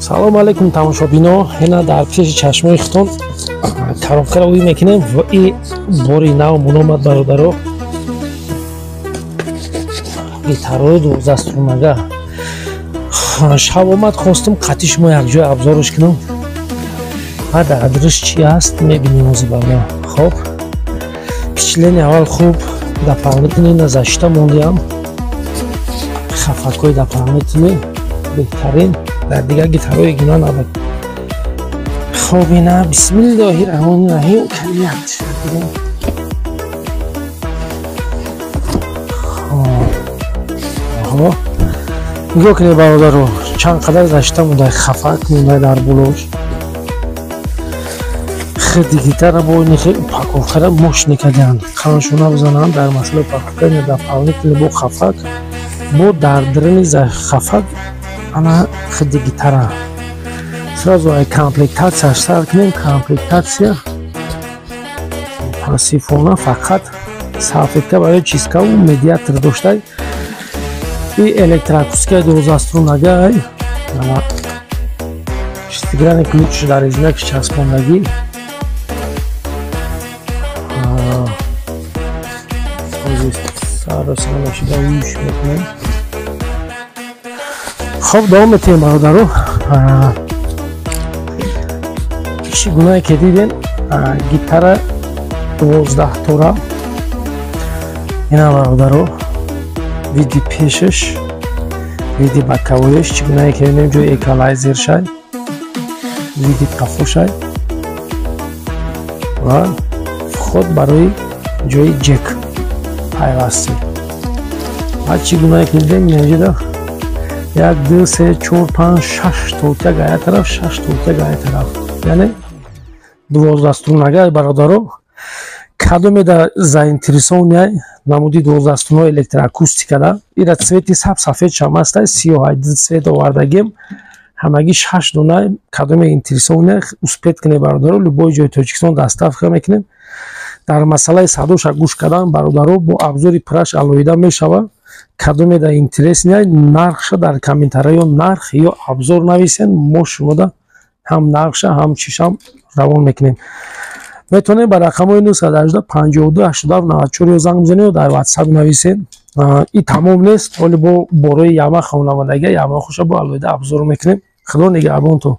Салом алейкум, тамошобино. Ина дар пеши чашмои худтон коробкаро ӯй мекунем ва и бори нав муномад, бародаро. Гитарои дувоздаҳструнага шаб омад, хостум қатъи шумо якҷоя обзорш кунам. Ва дар адриш чи ҳаст, мебинем ози, бародар. Хоб, впечатление аввал хуб, дополнительный на защита мондиам, хафакҳои дополнительный беҳтарин, дар дигар гитарои гуна набуд. Хоб, ина бисмиллоҳи раҳмони раҳим, нигоҳ кунед, бародаро, чанд қадар защита мондай, хафак мондай дар болош. Хеди гитара бо нихе упаковкара мощный кардианд, қаншона бизананд дар масъалаи упаковка. Дополнительный бо хафак, бо дар даруни хафак ана хиди гитара. Сразу ай комплектатсияш сар кунем. Комплектатсия мутаассифона фақат салфетка барои чисткаву медиатор доштай. И электроакустикаи дувоздаҳструнагай, шестигранный ключ дар резинакиш часпондагӣ. Саросанашида уш мекунем. Хоб, давом метиҳем, бародаро. Чӣ гунае ки дидем, гитара 12 тора. Ина, бародаро, види пешаш, види боковоеш, чӣ гунае ки бинем, ҷои эквалайзершай, види қафошай ва вход барои ҷои ҷек пайвастӣ. Ва чӣ гунае ки дидем, инҷода як, ду, се, чор, панҷ, шаш толчак ая тараф, шаш толчак ая тараф, яъне дувоздаҳструнага. Бародаро, кадоме да заинтересованный намуди дувоздаҳструнҳои электроакустикада, ира цвети саб, сафед шам ҳастай, сиёҳ, ду цвет овардагим, ҳамагӣ шаш дона. Кадоме интересованный, успеть кунед, бародаро, любой ҷои Тоҷикистон доставка мекунем. Дар масъалаи садоша гӯш кардан, бародаро, бо обзори пурраш алоҳида мешавад. Кадоме да интересный, нархша дар комментария ё нарх ё обзор нависен, мо шумода ҳам нархша, ҳам чишам равон мекунем. Метавонед ба рақамҳои 918 52 87 94 ё занг бизанед ё дар Ватсап нависен. И тамом нест, ҳоли бо борои Ямаха омадага, Ямахоша бо алоҳида обзор мекунем. Худо нигаҳбонтон.